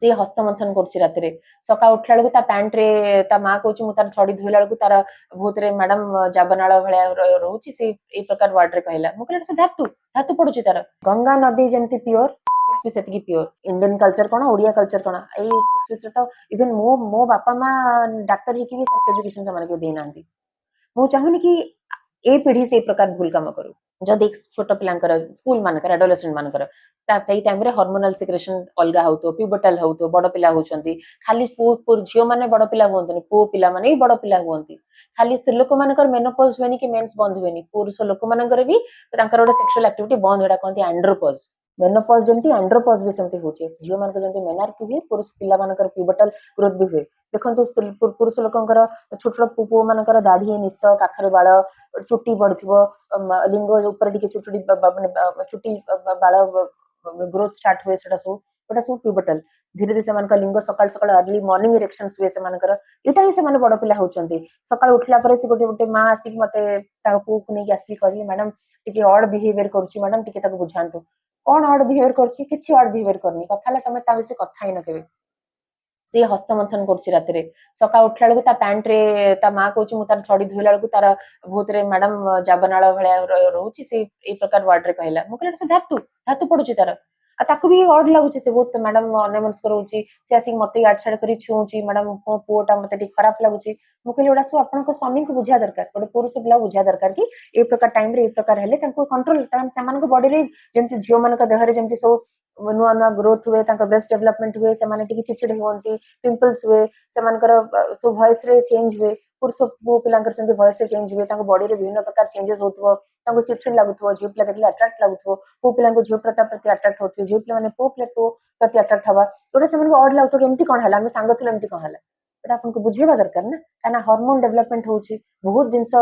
ସିଏ ହସ୍ତମନ୍ଥନ କରୁଛି ରାତିରେ। ସକାଳୁ ଉଠିଲା ବେଳକୁ ତା ପ୍ୟାଣ୍ଟରେ, ତା ମା କହୁଛି, ମୁଁ ତାର ଚଡି ଧୋଇଲା ବେଳକୁ ତାର ବହୁତରେ ମ୍ୟାଡାମ ଜାବନାଳ ଭଳିଆ ରହୁଛି। ସେ ଏଇ ପ୍ରକାର ୱାର୍ଡରେ କହିଲା। ମୁଁ କହିଲି, ସେ ଧାତୁ ଧାତୁ ପଡୁଛି ତାର। ଗଙ୍ଗା ନଦୀ ଯେମିତି ପିଓର, ସେକ୍ସ ବି ସେତିକି ପିଓର। ଇଣ୍ଡିଆନ କଲଚର କଣ, ଓଡିଆ କଲଚର କଣ, ଏଇ ସେକ୍ସ ବିଷୟରେ ତ ଇଭେନ ମୋ ବାପା ମା ଡାକ୍ତର ହେଇକି ବି ସେକ୍ସ ଏଜୁକେସନ ସେମାନେ କେବେ ଦେଇନାହାନ୍ତି। ମୁଁ ଚାହୁଁନି କି ଏ ପିଢି ସେଇ ପ୍ରକାର ଭୁଲ କାମ କରୁ। ଯଦି ଛୋଟ ପିଲାଙ୍କର, ସ୍କୁଲ ମାନଙ୍କର, ଆଡୋଲେସେଣ୍ଟ ମାନଙ୍କର ସେଇ ଟାଇମରେ ହରମୋନାଲ ସିକ୍ରେସନ ଅଲଗା ହଉଥିବ, ପ୍ୟୁବର୍ଟାଲ ହଉଥିବ, ବଡ ପିଲା ହଉଛନ୍ତି। ଖାଲି ପୁଅ ଝିଅ ମାନେ ବଡ ପିଲା ହୁଅନ୍ତିନି, ପୁଅ ପିଲାମାନେ ବି ବଡ ପିଲା ହୁଅନ୍ତି। ଖାଲି ସ୍ତ୍ରୀ ଲୋକମାନଙ୍କର ମେନୋପଜ ହୁଏନି କି ମେନ୍ସ ବନ୍ଦ ହୁଏନି, ପୁରୁଷ ଲୋକମାନଙ୍କର ବି ତାଙ୍କର ଗୋଟେ ସେକ୍ସୁଆଲ ଆକ୍ଟିଭିଟି ବନ୍ଦ। ଏଟା କହନ୍ତି ଆଣ୍ଡ୍ରୋପଜ। ମେନୋପଜ ଯେମିତି, ଆଣ୍ଡ୍ରୋପଜ ବି ସେମିତି ହଉଛି। ଝିଅ ମାନଙ୍କର ଯେମିତି ମେନାର୍କି ହୁଏ, ପୁରୁଷ ପିଲାମାନଙ୍କର ପ୍ୟୁବର୍ଟାଲ ଗ୍ରୋଥ ବି ହୁଏ। ଦେଖନ୍ତୁ, ପୁରୁଷ ଲୋକଙ୍କର, ଛୋଟ ଛୋଟ ପୁଅ ମାନଙ୍କର ଦାଢି, ନିଶ, କାଖରେ ବାଳ, ଚୁଟି ବଢିଥିବ, ଲିଙ୍ଗ ଉପରେ ଟିକେ ଚୁଟି, ମାନେ ଚୁଟି, ବାଳ ଗ୍ରୋଥ ଷ୍ଟାର୍ଟ ହୁଏ। ସେଟା ସବୁ, ଏଟା ସବୁ ପ୍ୟୁବର୍ଟାଲ। ଧୀରେ ଧୀରେ ସେମାନଙ୍କ ଲିଙ୍ଗ ସକାଳୁ ସକାଳୁ ଅର୍ଲି ମର୍ଣ୍ଣିଂ ଇରେକ୍ସନ ହୁଏ ସେମାନଙ୍କର। ଏଇଟା ହିଁ ସେମାନେ ବଡ ପିଲା ହଉଛନ୍ତି। ସକାଳୁ ଉଠିଲା ପରେ ସେ ଗୋଟେ ଗୋଟେ ମା ଆସିକି ମତେ ତାଙ୍କ ପୁଅକୁ ନେଇକି ଆସିକି କହିଲେ, "ମ୍ୟାଡାମ, ଟିକେ ଅଡ୍ ବିହେଭିୟର କରୁଛି, ମ୍ୟାଡାମ, ଟିକେ ତାକୁ ବୁଝାନ୍ତୁ।" କଣ ଅଡ୍ ବିହେଭିୟର କରୁଛି? କିଛି ଅଡ୍ ବିହେଭିୟର କରୁନି। କଥା ହେଲା ସମୟ ତା ବିଷୟରେ କଥା ହେଇନ କେବେ। ସିଏ ହସ୍ତମନ୍ଥନ କରୁଛି ରାତିରେ। ସକାଳୁ ଉଠିଲା ବେଳକୁ ତା ପ୍ୟାଣ୍ଟରେ, ତା ମା କହୁଛି, ମୁଁ ତାର ଚଡି ଧୋଇଲା ବେଳକୁ ତାର ବହୁତରେ ମ୍ୟାଡାମ ଜାବନାଳ ଭଳିଆ ରହୁଛି। ସେ ଏଇ ପ୍ରକାର ୱାର୍ଡରେ କହିଲା। ମୁଁ କହିଲି, ସେ ଧାତୁ ଧାତୁ ପଡୁଛି ତାର। ଆଉ ତାକୁ ବି ଅଡ୍ ଲାଗୁଛି। ସେ ବହୁତ ମ୍ୟାଡାମ ଅନ୍ୟମନସ୍କ ରହୁଛି। ସେ ଆସିକି ମତେ ଇଆଡେ ସିଆଡେ କରି ଛୁଉଁଛି। ମ୍ୟାଡାମ, ମୋ ପୁଅଟା ମତେ ଟିକେ ଖରାପ ଲାଗୁଛି। ମୁଁ କହିଲି, ଏଗୁଡା ସବୁ ଆପଣଙ୍କ ସ୍ୱାମୀଙ୍କୁ ବୁଝିବା ଦରକାର। ଗୋଟେ ପୁରୁଷ ପିଲା ବୁଝିବା ଦରକାର କି ଏଇ ପ୍ରକାର ଟାଇମରେ ଏଇ ପ୍ରକାର ହେଲେ ତାଙ୍କୁ କଣ୍ଟ୍ରୋଲ। ସେମାନଙ୍କ ବଡିରେ ଯେମିତି, ଝିଅ ମାନଙ୍କ ଦେହରେ ଯେମିତି ସବୁ ନୂଆ ନୂଆ ଗ୍ରୋଥ ହୁଏ, ତାଙ୍କ ବ୍ରେଷ୍ଟ ଡେଭଲପମେଣ୍ଟ ହୁଏ, ସେମାନେ ଟିକେ ଚିଡଚିଡ ହୁଅନ୍ତି, ପିମ୍ପଲ୍ସ ହୁଏ, ସେମାନଙ୍କର ସବୁ ଭଏସ ରେ ଚେଞ୍ଜ ହୁଏ, ପୁରୁଷ ପୁଅ ପିଲାଙ୍କର ସେମିତି ଭଏସ ରେ ଚେଞ୍ଜ ହୁଏ। ତାଙ୍କ ବଡିରେ ବିଭିନ୍ନ ପ୍ରକାର ଚେଞ୍ଜେସ ହଉଥିବ, ତାଙ୍କୁ ଚିଡଚିଡ ଲାଗୁଥିବ, ଝିଅ ପିଲା ଦେଖିଲେ ଆଟ୍ରାକ୍ଟ ଲାଗୁଥିବ, ପୁଅ ପିଲାଙ୍କୁ ଝିଅ ପିଲା ପ୍ରତି ଆଟ୍ରାକ୍ଟ ହଉଥିବେ, ଝିଅ ପିଲାମାନେ ପୁଅ ପିଲା ପୁଅ ପ୍ରତି ଆଟ୍ରାକ୍ଟ ହବା, ଯୋଉଟା ସେମାନଙ୍କୁ ଅଡ୍ ଲାଗୁଥିବ। ଏମିତି କଣ ହେଲା, ଆମେ ସାଙ୍ଗ ଥିଲୁ, ଏମିତି କଣ ହେଲା? ଏଟା ଆପଣଙ୍କୁ ବୁଝେଇବା ଦରକାର ନା। କାହିଁକିନା ହରମୋନ ଡେଭଲପମେଣ୍ଟ ହଉଛି, ବହୁତ ଜିନିଷ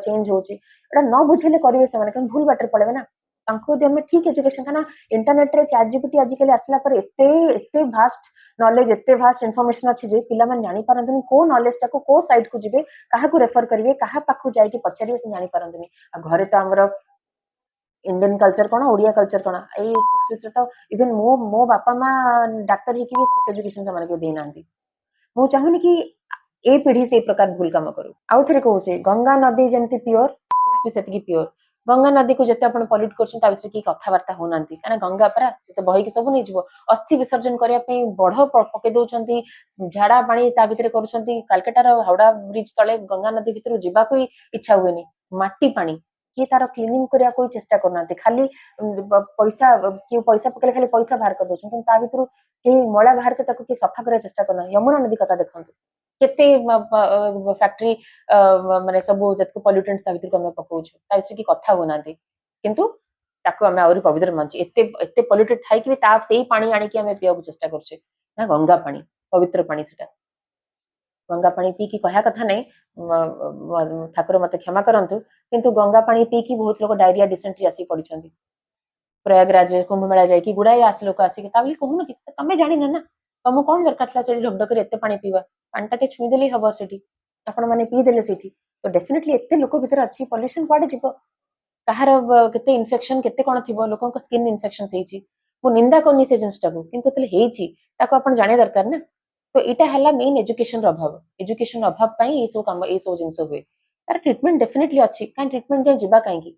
ଚେଞ୍ଜ ହଉଛି। ଏଟା ନ ବୁଝେଇଲେ କରିବେ ସେମାନେ, କିନ୍ତୁ ଭୁଲ ବାଟରେ ପଳେଇବେ ନା। ତାଙ୍କୁ ଯଦି ଆମେ ଠିକ ଏଜୁକେସନ, କାହିଁକିନା ଇଣ୍ଟରନେଟରେ, ଚାଟ ଜିପିଟି ଆଜିକାଲି ଆସିଲା ପରେ ଏତେ ଏତେ ଭାଷ୍ଟ ନଲେଜ, ଏତେ ଭାଷ୍ଟ ଇନଫର୍ମେସନ ଅଛି ଯେ ପିଲାମାନେ ଜାଣିପାରନ୍ତିନି କୋଉ ନଲେଜ ଟାକୁ, କୋଉ ସାଇଟ୍ କୁ ଯିବେ, କାହାକୁ ରେଫର କରିବେ, କାହା ପାଖକୁ ଯାଇକି ପଚାରିବେ, ସେ ଜାଣିପାରନ୍ତିନି। ଆଉ ଘରେ ତ ଆମର ଇଣ୍ଡିଆନ କଲଚର କଣ, ଓଡିଆ କଲଚର କଣ, ଏଇ ସେକ୍ସ ବିଷୟରେ ତ ଇଭେନ ମୋ ବାପା ମା ଡାକ୍ତର ହେଇକି ବି ସେକ୍ସ ଏଜୁକେସନ ସେମାନେ କେବେ ଦେଇନାହାନ୍ତି। ମୁଁ ଚାହୁଁନି କି ଏ ପିଢି ସେଇ ପ୍ରକାର ଭୁଲ କାମ କରୁ। ଆଉ ଥରେ କହୁଛି, ଗଙ୍ଗା ନଦୀ ଯେମିତି ପିଓର, ସେକ୍ସ ବି ସେତିକି ପିଓର। ଗଙ୍ଗା ନଦୀକୁ ଯେତେ ଆପଣ ପଲ୍ୟୁଟ କରୁଛନ୍ତି, ତା ବିଷୟରେ କେହି କଥାବାର୍ତ୍ତା ହଉନାହାନ୍ତି। କାରଣ ଗଙ୍ଗା ପରା, ସେ ତ ବହିକି ସବୁ ନେଇଯିବ। ଅସ୍ଥି ବିସର୍ଜନ କରିବା ପାଇଁ ବଢ ପକେଇ ଦଉଛନ୍ତି, ଝାଡା ପାଣି ତା ଭିତରେ କରୁଛନ୍ତି। କାଲକାଟାର ହାଉଡା ବ୍ରିଜ ତଳେ ଗଙ୍ଗା ନଦୀ ଭିତରୁ ଯିବାକୁ ହିଁ ଇଚ୍ଛା ହୁଏନି। ମାଟି ପାଣି, କିଏ ତାର କ୍ଲିନିଂ କରିବାକୁ ଚେଷ୍ଟା କରୁନାହାନ୍ତି। ଖାଲି ପଇସା, କିଏ ପଇସା ପକେଇଲେ ଖାଲି ପଇସା ବାହାର କରିଦଉଛନ୍ତି, କିନ୍ତୁ ତା ଭିତରୁ କେହି ମଇଳା ବାହାର କରି ତାକୁ କିଏ ସଫା କରିବାକୁ ଚେଷ୍ଟା କରୁନାହାନ୍ତି। ୟମୁନା ନଦୀ କଥା ଦେଖନ୍ତୁ, କେତେ ଫ୍ୟାକ୍ଟ୍ରି, ମାନେ ସବୁ ଯେତିକି ପଲ୍ୟୁଟେଣ୍ଟ ତା ଭିତରକୁ ଆମେ ପକଉଛୁ, ତା ବିଷୟରେ କି କଥା ହଉନାହାନ୍ତି। କିନ୍ତୁ ତାକୁ ଆମେ ଆହୁରି ପବିତ୍ର ମାନୁଛୁ। ଏତେ ଏତେ ପଲ୍ୟୁଟେଡ୍ ଥାଇକି ବି ତା ସେଇ ପାଣି ଆଣିକି ଆମେ ପିଇବାକୁ ଚେଷ୍ଟା କରୁଛେ ନା। ଗଙ୍ଗା ପାଣି ପବିତ୍ର ପାଣି ସେଟା। ଗଙ୍ଗା ପାଣି ପିଇକି, କହିବା କଥା ନାହିଁ, ଠାକୁର ମତେ କ୍ଷମା କରନ୍ତୁ, କିନ୍ତୁ ଗଙ୍ଗା ପାଣି ପିଇକି ବହୁତ ଲୋକ ଡାଇରିଆ, ଡିସେଣ୍ଟ୍ରି ଆସି ପଡିଛନ୍ତି। ପ୍ରୟାଗରାଜ କୁମ୍ଭମେଳା ଯାଇକି ଗୁଡାଏ ଆସି ଲୋକ ଆସିକି, ତା ବୋଲି କହୁନ କି ତମେ ଜାଣିନ ନା। ତମକୁ କଣ ଦରକାର ଥିଲା ସେଠି ଢକ କରି ଏତେ ପାଣି ପିଇବା? ପାଣିଟା ଟିକେ ଛୁଇଁଦେଲେ ହବ ସେଠି, ଆପଣ ମାନେ ପିଇଦେଲେ ସେଇଠି। ତ ଡେଫିନେଟଲି ଏତେ ଲୋକ ଭିତରେ ଅଛି, ପଲ୍ୟୁସନ କୁଆଡେ ଯିବ? କାହାର କେତେ ଇନଫେକ୍ସନ, କେତେ କଣ ଥିବ। ଲୋକଙ୍କ ସ୍କିନ୍ ଇନଫେକ୍ସନ ହେଇଛି। ମୁଁ ନିନ୍ଦା କରୁନି ସେ ଜିନିଷଟାକୁ, କିନ୍ତୁ ଯେତେବେଳେ ହେଇଛି, ତାକୁ ଆପଣ ଜାଣିବା ଦରକାର ନା। ତ ଏଇଟା ହେଲା ମେନ୍ ଏଜୁକେସନର ଅଭାବ। ଏଜୁକେସନ ଅଭାବ ପାଇଁ ଏଇ ସବୁ କାମ, ଏଇ ସବୁ ଜିନିଷ ହୁଏ। ତାର ଟ୍ରିଟମେଣ୍ଟ ଡେଫିନେଟଲି ଅଛି। କାହିଁ ଟ୍ରିଟମେଣ୍ଟ ଯାଏଁ ଯିବା କାହିଁକି?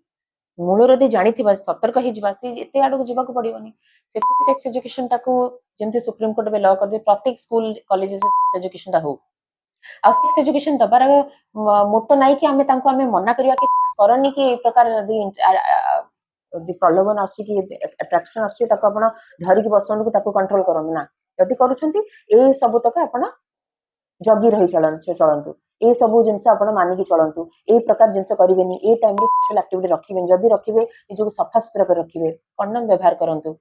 ମୂଳରୁ ଯଦି ଜାଣିଥିବା, ସତର୍କ ହେଇଯିବା, ସେ ଏତେ ଆଡକୁ ଯିବାକୁ ପଡିବନି। ସେଥିପାଇଁ ସେକ୍ସ ଏଜୁକେସନ ଟାକୁ ଯେମିତି ସୁପ୍ରିମକୋର୍ଟ ଏବେ ଲ କରିଦେଇ, ପ୍ରତ୍ୟେକ ସ୍କୁଲ, କଲେଜ ସେକ୍ସ ଏଜୁକେସନ ଟା ହଉ। ଆଉ ସେକ୍ସ ଏଜୁକେସନ ଦବାର ମୋଟୋ ନାହିଁ କି ଆମେ ତାଙ୍କୁ ଆମେ ମନା କରିବା କି ସେକ୍ସ କରନି, କି ଏଇ ପ୍ରକାର ଯଦି ପ୍ରଲୋଭନ ଆସୁଛି କି ଆଟ୍ରାକ୍ସନ ଆସୁଛି, ତାକୁ ଆପଣ ଧରିକି ବସନ୍ତୁ କି ତାକୁ କଣ୍ଟ୍ରୋଲ କରନ୍ତୁ ନା। ଯଦି କରୁଛନ୍ତି, ଏଇ ସବୁ ତକ ଆପଣ ଜଗି ରହି ଚଳନ୍ତୁ, ଏଇ ସବୁ ଜିନିଷ ଆପଣ ମାନିକି ଚଳନ୍ତୁ, ଏଇ ପ୍ରକାର ଜିନିଷ କରିବେନି, ଏଇ ଟାଇମରେ ସେକ୍ସୁଆଲ ଆକ୍ଟିଭିଟି ରଖିବେନି, ଯଦି ରଖିବେ ନିଜକୁ ସଫାସୁତୁରା କରି ରଖିବେ, କଣ୍ଡମ ବ୍ୟବହାର କରନ୍ତୁ।